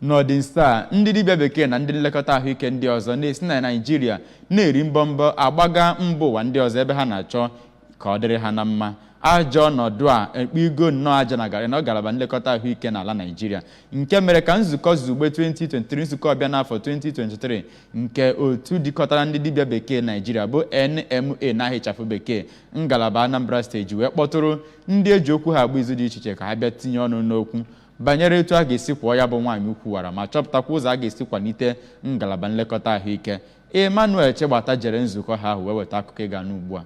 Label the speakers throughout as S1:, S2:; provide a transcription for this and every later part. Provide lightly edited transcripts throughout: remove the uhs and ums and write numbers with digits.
S1: N'ọdịnso a, ndị dibịa bekee na ndị nlekọta ahụike ndị ọzọ na-esi na Naịjirịa na-eri mbọmbọ agbaga mba ụwa ndị ọzọ ebe ha na-achọ ka ọ dịrị ha na mma. Ajọ ọnọdụ a ekpigo nnọọ aja na na ngalaba nlekọta ahụike n'ala Naịjirịa, nke mere ka nzukọ zugbe 2023, nzukọ ọbịa n'afọ 2023 nke otu jikọtara ndị dibịa bekee Naịjirịa bụ NMA na ahịchafụ bekee ngalaba Anambra Steeti wee kpọtụrụ ndị eji okwu ha agba izu dị iche iche ka ha bịa tinye ọnụ n'okwu banyere etu a ga-esi kwụọ ya bụ nwaanyị ukwuwara ma chọpụtakwa ụzọ a ga-esi kwalite ngalaba nlekọta ahụike. Emmanuel Chigbata jere nzukọ ha ahụ wee weta akụkọ ịga n'ugbu a.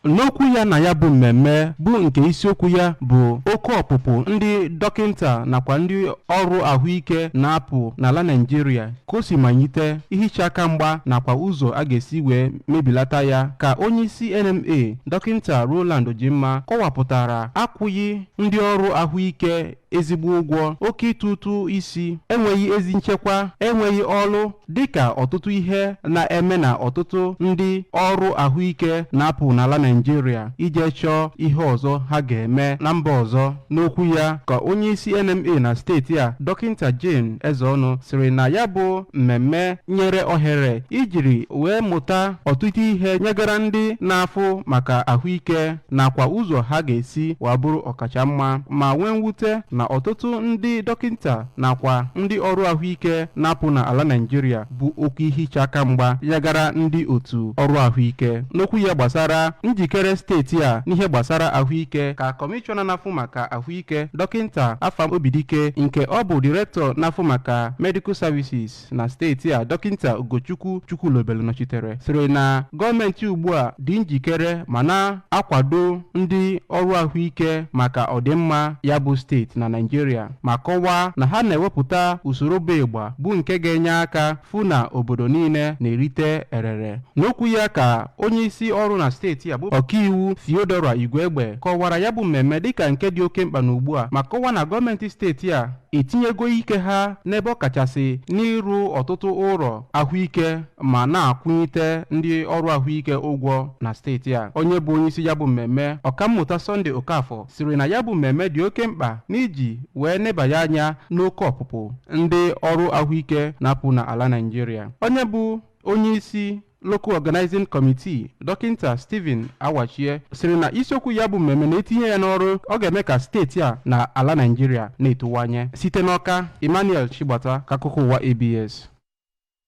S2: N'okwu ya na ya bụ mmemme, bụ nke isiokwu ya bụ oke ọpụpụ ndị dọkịnta nakwa ndị ọrụ ahụike na-apụ n'ala Naịjirịa, ka o si malite ihicha aka mgba nakwa ụzọ a ga-esi wee mebilata ya, ka onyeisi NMA, Dọkịnta Roland Ojimma, kọwapụtara akwụghị ndị ọrụ ahụike ezigbo ụgwọ, oke ịtụ ụtụ isi, enweghị ezi nchekwa, enweghị ọrụ, dịka ọtụtụ ihe na-eme na ọtụtụ ndị ọrụ ahụike na-apụ n'ala Naịjirịa ije chọọ ihe ọzọ ha ga-eme na mba ọzọ. N'okwu ya ka onyeisi NMA na steeti a, Dọkịnta Jane Ezeọnụ, sịrị na ya bụ mmemme nyere ohere ijiri wee mụta ọtụtụ ihe nyegara ndị na-afụ maka ahụike nakwa ụzọ ha ga-esi wee bụrụ ọkachamma, ma nwee mwute na ọtụtụ ndị dọkịnta nakwa ndị ọrụ ahụike na-apụ n'ala Naịjirịa bụ oke ihicha aka mgba yagara ndị otu ọrụ ahụike. N'okwu ya gbasara njikere steeti a n'ihe gbasara ahụike, ka kọmishọna na-afụ maka ahụike, Dọkịnta Afam Obidike, nke ọ bụ direktọ na-afụ maka medical services na steeti a, Dọkịnta Ugochukwu Chukwulobelu, nọchitere, sịrị na gọọmenti ugbu a dị njikere ma na-akwado ndị ọrụ ahụike maka ọdịmma ya bụ steeti na Naịjirịa, ma kọwaa na ha na-ewepụta usoro bụ ịgba bụ nke ga-enye aka fụ na obodo niile na-erite erere. N'okwu ya ka onye isi ọrụ na steeti a, bụ ọkaiwu Theodora Igwegbe, kọwara ya bụ mmemme dịka nke dị oke mkpa n'ugbu a, ma kọwaa na gọọmenti steeti a etinyego ike ha n'ebe ọ kachasị n'ịrụ ọtụtụ ụlọ ahụike ma na-akwụnyite ndị ọrụ ahụike ụgwọ na steeti a. Onye bụ onyeisi ya bụ mmemme, Ọkammụta Sunday Okafọ, sịrị na ya bụ mmemme dị oke mkpa n'iji wee nebanye anya n'oke ọpụpụ ndị ọrụ ahụike na-apụ n'ala Naịjirịa. Onye bụ onyeisi Local Organizing Committee, Dọkịnta Stephen Awachie, sịrị na isiokwu ya bụ mmemme na-etinye ya n'ọrụ, ọ ga-eme ka steeti a na ala Naịjirịa na-etowanye. Site n'Ọka, Emmanuel Chigbata ka akụkọ ụwa ABS.